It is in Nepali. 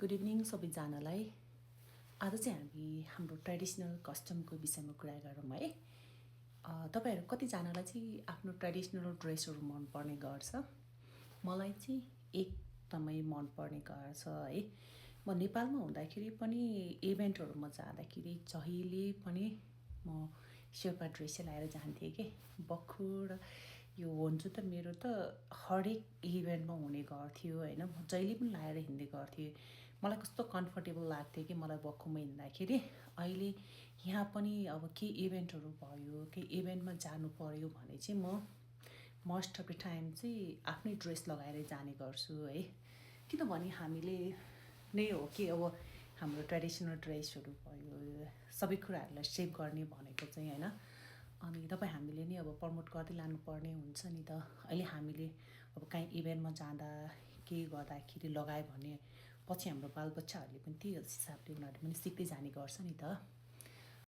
गुड इभिनिङ सबैजनालाई। आज चाहिँ हामी हाम्रो ट्रेडिसनल कस्टमको विषयमा कुरा गरौँ है। तपाईहरु कतिजनालाई चाहिँ आफ्नो ट्रेडिसनल ड्रेसहरू मनपर्ने गर्छ? मलाई चाहिँ एकदमै मनपर्ने गर्छ है। म नेपालमा हुँदाखेरि पनि इभेन्टहरुमा जाँदाखेरि जहिले पनि म शेर्पा ड्रेसै लगाएर जान्थेँ के। बखुड यो हुन्छ त मेरो त हरेक इभेन्टमा हुने गर्थ्यो हैन। म जहिले पनि लगाएर हिँड्ने गर्थेँ। मलाई कस्तो कम्फर्टेबल लाग्थ्यो कि मलाई बक्खुमा हिँड्दाखेरि। अहिले यहाँ पनि अब के इभेन्टहरू भयो, के इभेन्टमा जानु पर्यो भने चाहिँ म मोस्ट अफ द टाइम चाहिँ आफ्नै ड्रेस लगाएर जाने गर्छु है। किनभने हामीले नै हो कि अब हाम्रो ट्रेडिसनल ड्रेसहरू भयो, सबै कुराहरूलाई सेभ गर्ने भनेको चाहिँ हैन। अनि हामीले नै अब प्रमोट गर्दै लानुपर्ने हुन्छ नि त। अहिले हामीले अब काहीँ इभेन्टमा जाँदा के गर्दाखेरि लगायो भने पछि हाम्रो बालबच्चाहरूले पनि त्यही हिसाबले उनीहरूले पनि सिक्दै जाने गर्छ नि त।